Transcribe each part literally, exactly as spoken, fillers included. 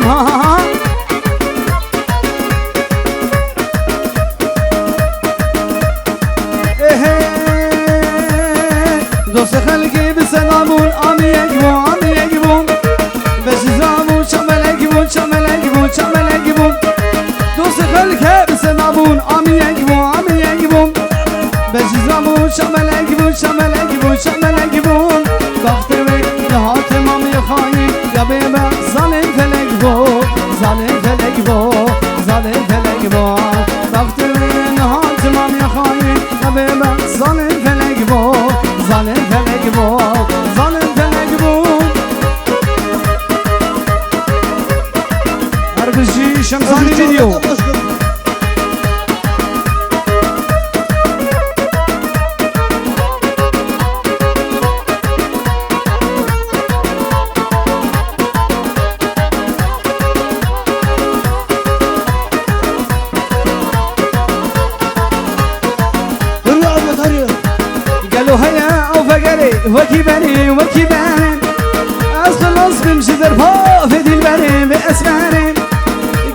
Ha, ha, ha. Ehe. Dost xelkê bi sena bûn, amiyek bû, amiyek bû. Beşîza bû, çamelek bû, çamelek bû, çamelek bû. Dost xelkê bi sena bûn, amiyek bû, amiyek bû. Beşîza bû, çamelek bû, çamelek bû, çamelek bû. Baxtê wê dihat temam yê xayîn, ya bê be zalim felek bû, zalim felek bû, zalim felek bû. Baxtê wê dihat temam yê xayîn, ya bê be zalim felek bû, zalim felek bû, zalim felek bû. Her bijî Şemzanî Video. Gelo heye ew vegerê wekî berê, wekî berê. Ez xilas bim ji derpavê dîlberê vê esmerê.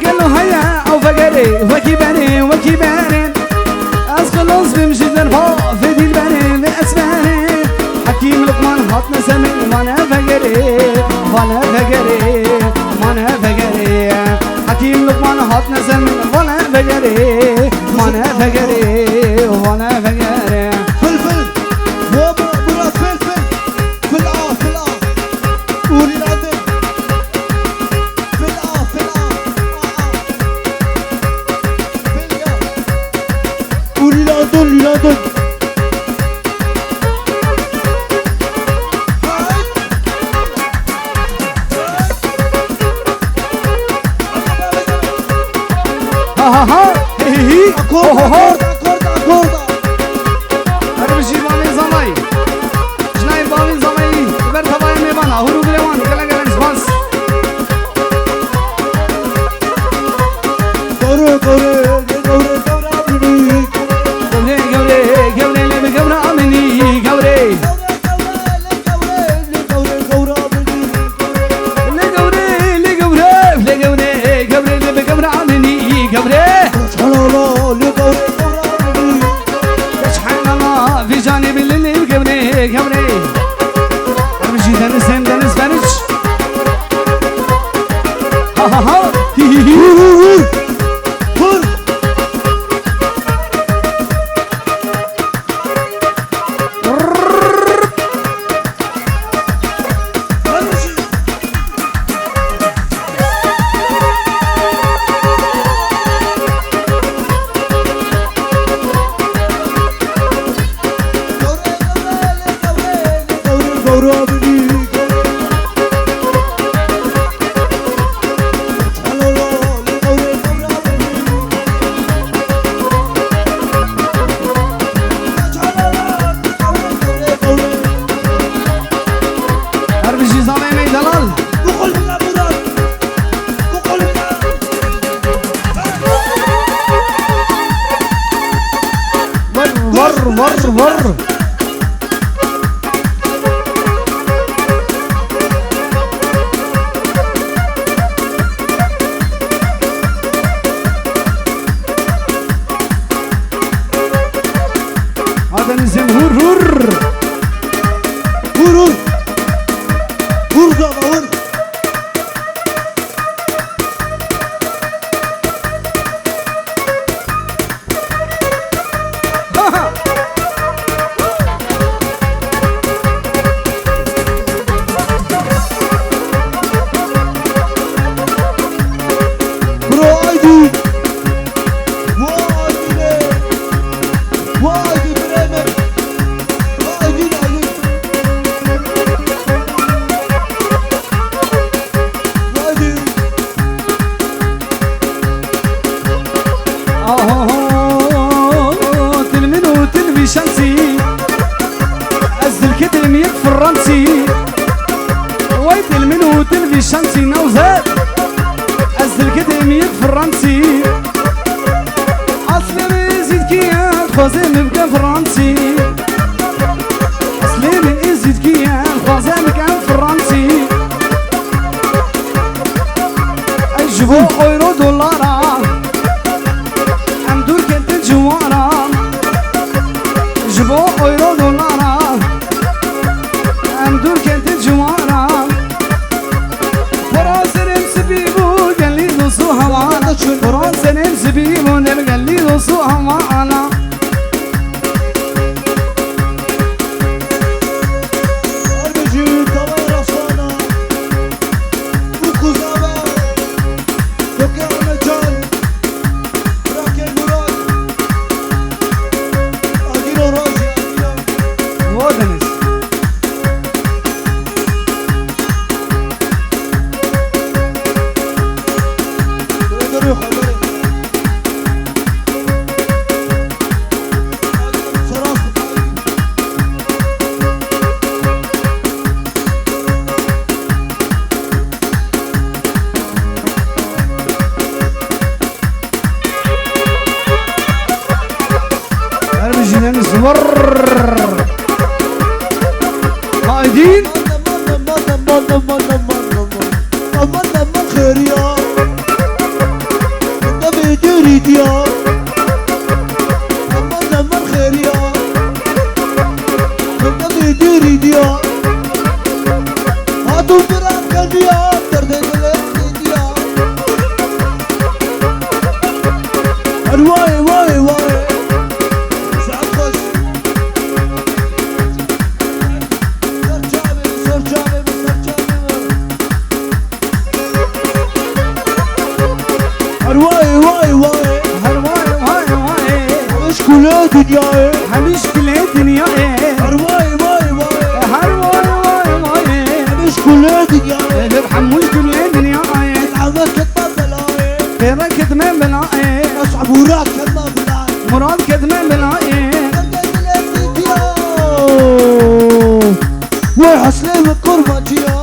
Gelo heye ew vegerê wekî berê, wekî berê. Ez xilas bim ji derpavê dîlberê vê esmerê. Hekîm Luqman hatine ser min, vane vegerê, vane vegerê, vane vegerê. Hekîm Luqman hatine ser min, vane vegerê, vane vegerê, vane vegerê. Fil, fil. Yo, Murat, fil, fil. Fil a, fil a. Û lîlandin. Fil a, fil a. A, a. Fil ya. Û lîlandin, lîlandin. Ha, ha, ha. Hi, hi, hi. Akorda, Oho, ho. Akorda, akorda, akorda. Her bijî Bavên Zamayî. Jinayên Bavên Zamayî. Li ber tevayê mêvan. Ahûr û girê wan. Gelek, gelek spas. Gawre, gawre, gawre, gawra minî. Gawre, gawre, gawre, lê bi gawra minî, gawre. Lê gawre, lê gawre, lê gawre, gawra minî. Lê gawre, lê gawre, lê gawre, gawre, lê bi gawra minî, gawre. Çalala, lê gawre, gawra minî. Geç helala, vî canî bi lê, lê gawre, gawre. Em jî Deniz hem Deniz Feriç. Ha, ha, ha. Hi, hi, hi. Vur, vur, vur. Vur. Her bijî Zamê me delal. Var, var, var, var. Adenizim hur hur. Hur hur. Hur zava hur. Bo euro dolara em dûr ketin ciwara. Ji bo euro dolara em dûr ketin ciwara. Pora serê min spî bû gelî dost û hewana. Pora serê min spî bû gelî dost û hewana. Her bijî tavayê rexsana û kuza me. Dokê Ahmet Can, Rakê Murat, Agîro Rojî, Agîro. Wa Deniz. Her bijînin zıvır. Haydin. Aman aman aman aman aman aman. Aman aman xêriya. Demê dûrî diya. Aman aman xêriya. Demê dûrî diya. Hatû bira keniya. Derdê dilê diya. Her wayê wayê wayê. Saet xweş. Ser çavê min, ser çavê min, ser çavê min. Her wayê wayê wayê. Her wayê wayê wayê. Hemîş kulê dinyayê. Hemîş kulê dinyayê. Her wayê wayê wayê. Her wayê wayê wayê. Hemîş kulê dinyayê. Hemîş kulê dinyayê. Amet ketme belayê. Pêre ketme belayê. Esebûra ketme belayê. Murat ketme belayê. Wê heslê min kurmancî ya.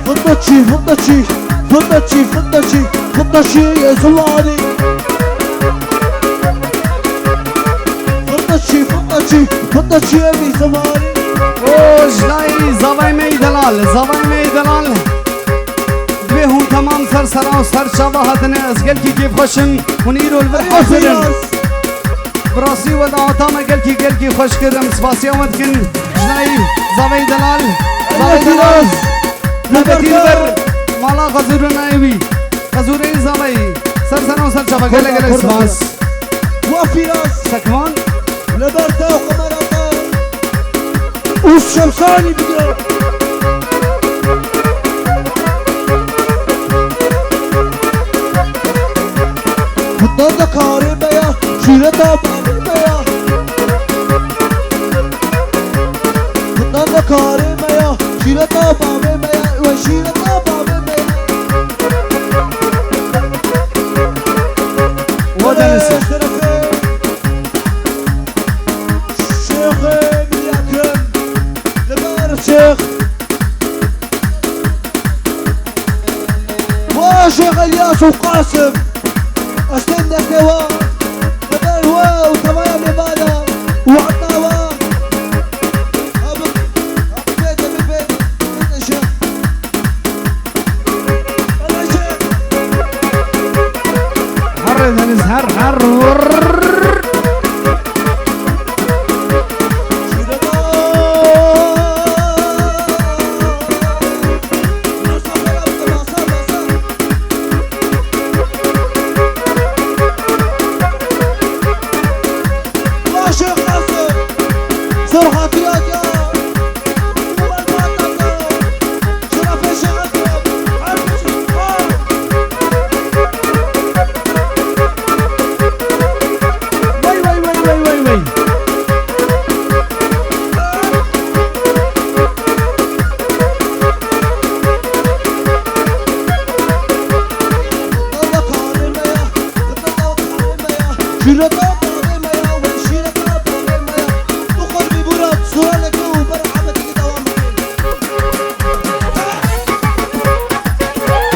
Fındaçî, fındaçî, fındaçî, fındaçî, fındaçî yê ziwanî. Fındaçî, fındaçî, fındaçî yê ziwanî. O, ji nayî zavayê me yî delal, zavayê me yî delal. Divê hûn temam ser sera û ser çava hatine, ez gelkî kêfxweş im, hûn îro li vir hazir in. Bi rastî we daweta me gelkî, gelkî xweş kir, em spasiya we dikin. Ji nayî zavayê delal, zavayê delal. Nabetî li ber mala xezûrê nayê wî. Xezûrê zavayî. Ser sera û ser çava, gelek, gelek spas. Wa Fîraz. Sekvan. Li ber te û qimera te. Û Şemsanî bigire. Bundan da karê me ya, şîreta bavê me ya. Bundan da karê me ya, şîreta bavê me ya, we şîreta bavê me ya. Wa Deniz. Şerefê. Şêxê Mîryekim li ber Şêx. Wa Şêx Elyas û Qasim. Ez tên neke wa. Li ber we û tevaya mêvana û heta wa. Abi, abi, bêde, bêde, bêde, Şêx. Herre Deniz, her, her.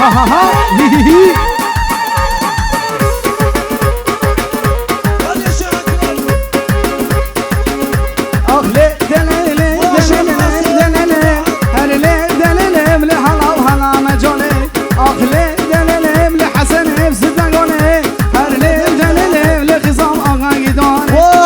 Ha ha ha. Hi hi hi.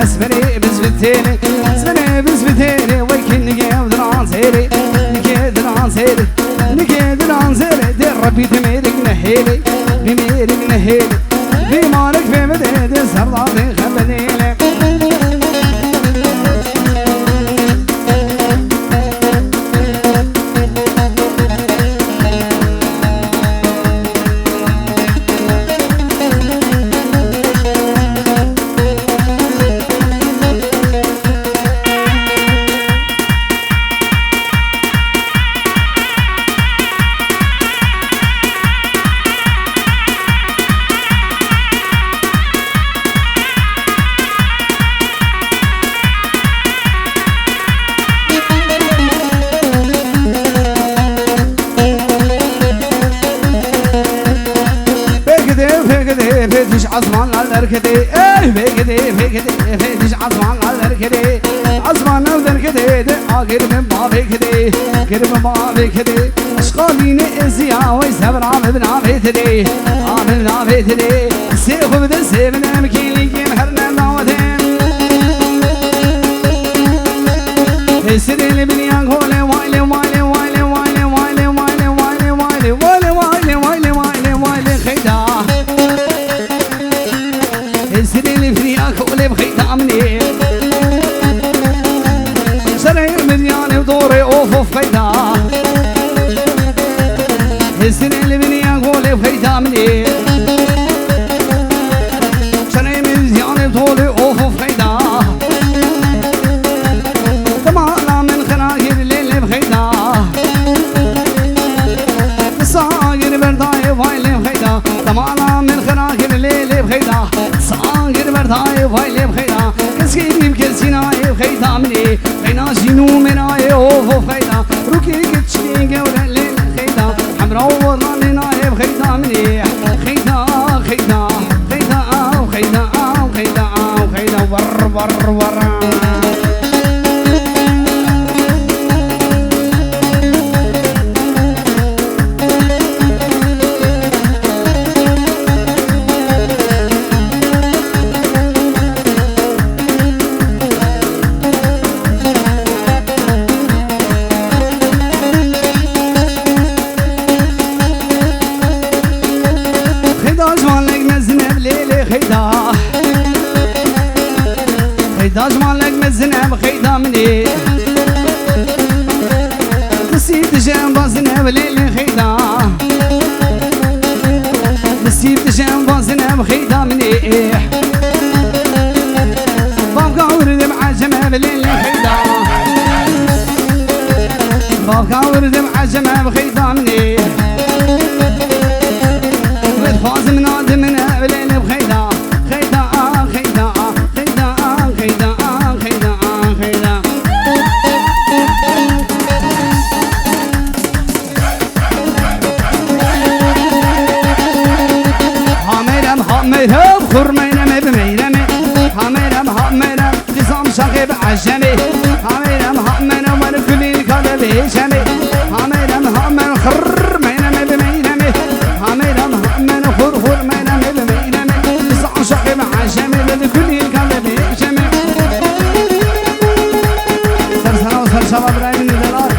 ez berê bizvitêne, ez berê bizvitêne, wekî nigê ev diran zêrê, nigê diran zêrê, nigê diran zêrê, dê Rebbî demêrik nehêlê, demêrik nehêlê, vî marek vê bidê, dê zerda dê xebedêne. Fêtiş ezmanlar derkete, ey fêkete, fêkete, fêtiş ezmanlar derkete. Ezman ev derkete, de agir min bavê kete, gir min bavê kete. Eşqa dîne eziya, wey sevra min bavê kete, a min bavê kete. Sê xwe bide, sê bide, em kîlî kim her ne dawete. Hesirê li biniya gole, wale, wale, wale, wale, wale, wale, wale, wale, wale, wale, wale, wale, wale, wale, wale, xeyda. Hesirê li biniya gole, xeyda minê. Serê miryane dore, of, of, xeyda. Hesirê li biniya gole, xeyda minê. Serê miryane dore, of, of, xeyda. Tamala min xira gir lê lê bixeyda. Sa gir berdayê vay lê bixeyda. Tamala min xira gir lê lê bixeyda. Sa gir berdayê vay lê bixeyda. Keskî bîm kesîna ê bixeyda minê. Xeyna jînû mêna ê of of xeyda. Rûkê keçikê gewre lê lê xeyda. Hemra û warna lê nayê bixeyda minê. Xeyda, xeyda. Xeyda, aw, xeyda, aw, xeyda, aw, xeyda, war, war, war. Xeyda ji malek mezin ev lê lê xeyda. Xeyda ji malek mezin ev xeyda minê. Disî dijem bazin ev lê lê xeyda. Disî dijem bazin ev xeyda minê. Bavka wirdim ecem ev lê lê xeyda. Bavka wirdim ecem ev xeyda minê. Wed fazim nadim ne bilene xeyda. Xeyda, xeyda, xeyda, xeyda, xeyda, xeyda. Hameyrem, hameyrem, xurmeyrem, ev meyrem. Hameyrem, hameyrem. Dizam şaxê bi ecemê. Hameyrem hamene wer kulî kade bi ecemê. Hameyrem hamen xırr meyreme bi meyreme. Hameyrem hamen xur xur meyreme bi meyreme. Dizam şaxê bi ecemê bi kulî kade bi ecemê. Ser sana û ser çava birayê min ê delal.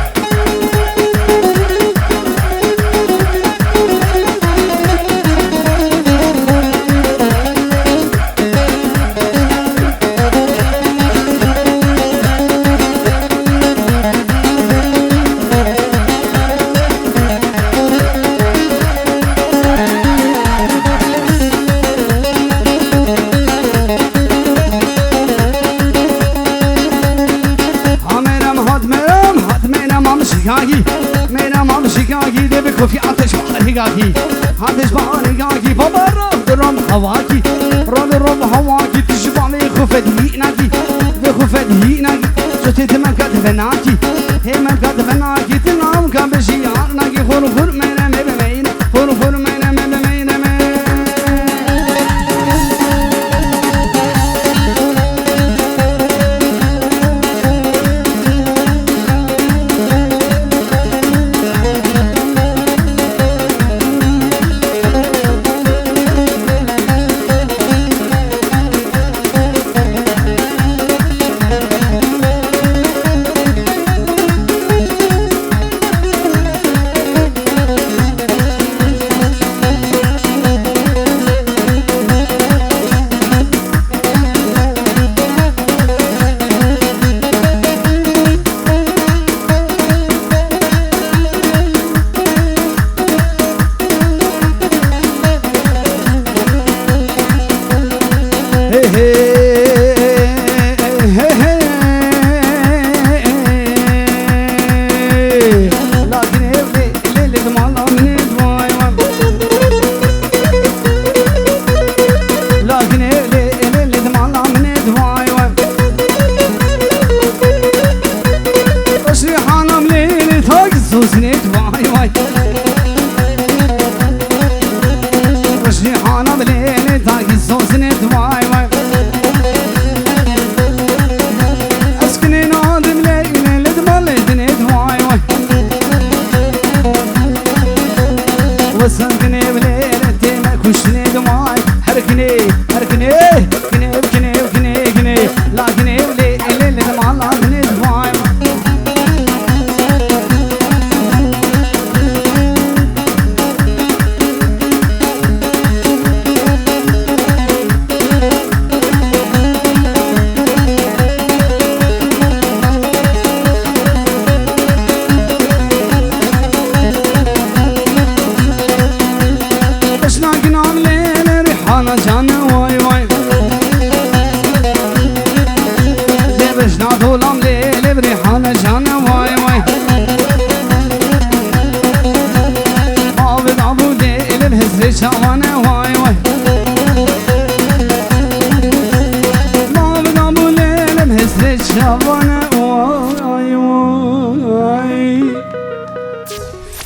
Hameyrem hat meyrem hat meyrem am şikagi. Meyrem am şikagi de bi kofi ateş bahar higagi. Ateş bahar higagi baba ro de rom havaki. Ro de rom havaki tişbane xufet yinagi. Ve xufet yinagi. Sote de men kat venaki. He men kat venaki te nam ka beji arnagi xur xur meyrem ebe meyne. Xur xur meyrem ebe meyrem. Takî sozinê di vay vay. Ez kinê nadim lê îne lê di malê dinê di vay vay. Wisa kinê bilê lê tê me kuştinê di vay. Her kinê, her kinê, kinê, kinê, kinê, kinê. La kinê bilê lê lê di mala dinê di vay vay. Bejna ginan lê lê rihana cane vay vay. Lê bejna dolam lê lê rihana cane vay vay. Mavi davu lê lê hizrê çawane vay.